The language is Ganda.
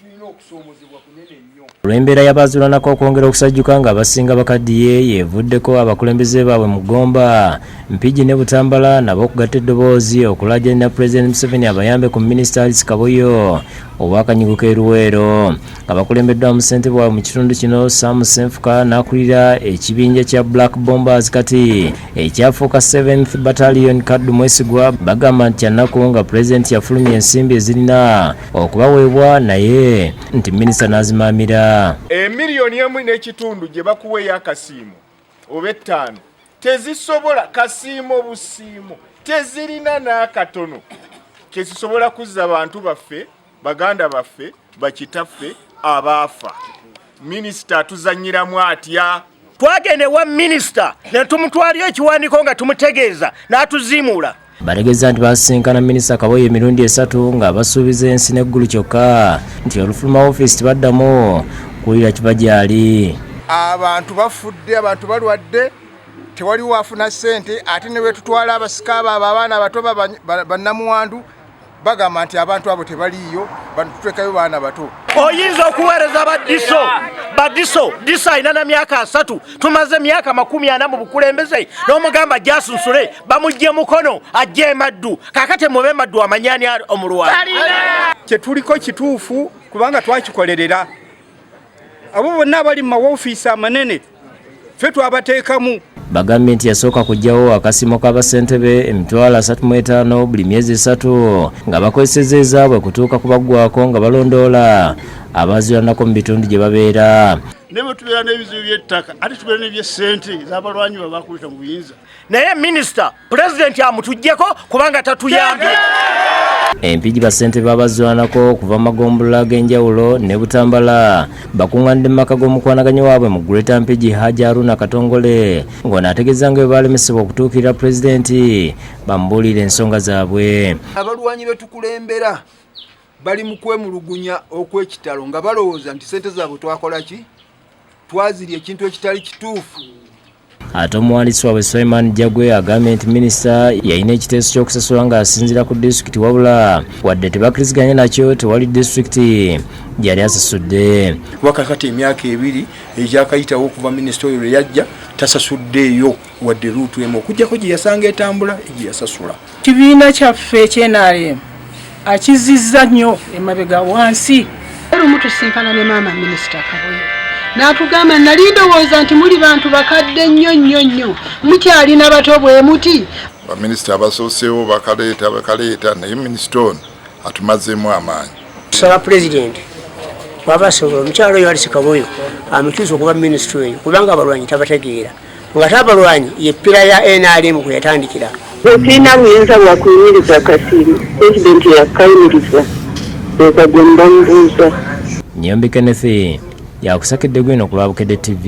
Tulina okusoomozebwa kunene nnyo. Olw'embeera y'abaazirwanako okwongera okusajjuka ng'abasinga bakaddiye, y'evuddeko abakulembeze baabwe mu Gomba, Mpigi ne Butambala nabo okugatta eddoboozi okulaajanira Pulezidenti Museveni abayambe ku Minisita Alice Kaboyo ow'akanyigo k'e Luweero nga bakulembeddwamu ssentebe waabwe mu kitundu kino Sam Ssenfuka n'akulira ekibinja kya Black Bombers kati ekyafuuka 7th Battalion Kaddu Mwesigwa bagamba nti kyannaku nga Pulezidenti yafulumya ensimbi ezirina okubaweebwa naye nti minisita n'azimaamira. Emiliyoni emu n'ekitundu gye bakuwa ey'akasiimo oba ettaano tezisobola kasiimo busiimo tezirina n'akatono kezisobola kuzza bantu baffe baganda baffe bakitaffe abaafa. Minisita atuzannyiramu atya? Twagenda ewa minisita ne tumutwalira ekiwandiiko nga tumutegeeza n'atuziimuula. Bategeeza nti basisinkana minisita Kaboyo emirundi esatu ng'abasuubiza ensi n'eggulu kyokka nti olufuluma ofiisi tebaddamu kuwulira kiva gy'ali. Abantu bafudde, abantu balwadde, tewaliwo afuna ssente, ate ne bwetutwala abasika abo abaana abato bannamuwandu bagamba nti abantu abo tebaliiyo, tutekayo baana bato. Oyinza okuweereza badiso badiso diso alina na myaka 30, tumaze myaka 40 mu bukulembeze, n'omugamba ajasunsule bamugye mukono ajje emaddu. Kakati mube maddu amanyani omulwanyi. Kyetuliko kituufu kubanga twakikolerera. Abo bonna abali mu mawofiisi amanene ffe twabateekamu. Bagambye nti yasooka kuggyawo akasiimo k'abassentebe emitwalo asatu mu etaano buli myezi 3 nga bakozesezza ezaabwe kutuuka kubaggwako nga balondoola abaazirwanako mu bitundu gye babeera. Ne bwe tubeera n'ebizibu by'ettaka ate tubeera n'eby'essente z'abalwanyi babakulita mu buyinza. Naye minisita pulezidenti amutuggyeko kubanga tatuyambye. Empigi bassentebe abazirwanako okuva mu magombolola ag'enjawulo ne Butambala bakuŋŋaanidde mu maka g'omukwanaganya waabwe mu Greater Mpigi Haji Haruna Katongole ng'ono ategeeza nga bwe baalemesebwa okutuukirira pulezidenti bamubuulire ensonga zaabwe. Abalwanyi be tukulembera bali mu kwemulugunya okw'ekitalo nga balowooza nti ssente zaabwe twakola ki? Twazirya ekintu ekitali kituufu. Ate omuwandiisi waabwe Sulaiman Jagwe agambye nti minisita yalina ekiteeso ky'okusasula ng'asinziira ku disitulikiti wabula wadde tebakkiriziganya nakyo tewali disitulikiti gyali asasudde. Kuba kakati emyaka 2 egyakayitawo okuva minisita oyo lwe yajja tasasuddeeyo wadde luutu emu okuggyako gye yasanga etambula gye yasasula. Kibiina kyaffe eky'NRM akizizza nnyo emabega wansi. Lumu tusinkana ne maama minisita Kaboyo n'atugamba nali ndowooza nti muli bantu bakadde nnyo nnyo nnyo mukyalina bato bwe muti. Baminisita abasooseewo bakaleeta bakaleeta naye minisita ono atumazeemu amaanyi. Tusaba pulezidenti bw'aba asobola omukyalo oyo Alice Kaboyo amukyuse okuba minisita oyo kubanga abalwanyi tabategeera. Ng'ate abalwanyi ye ppira ya NRM kwe yatandikira. Sirina buyinza bwa kuyimiriza kasiimo, pulezidenti yakayimiriza leka gwe muba mubuuza. Nyombi Kenneth yakusakidde gwino ku lwa Bukedde TV.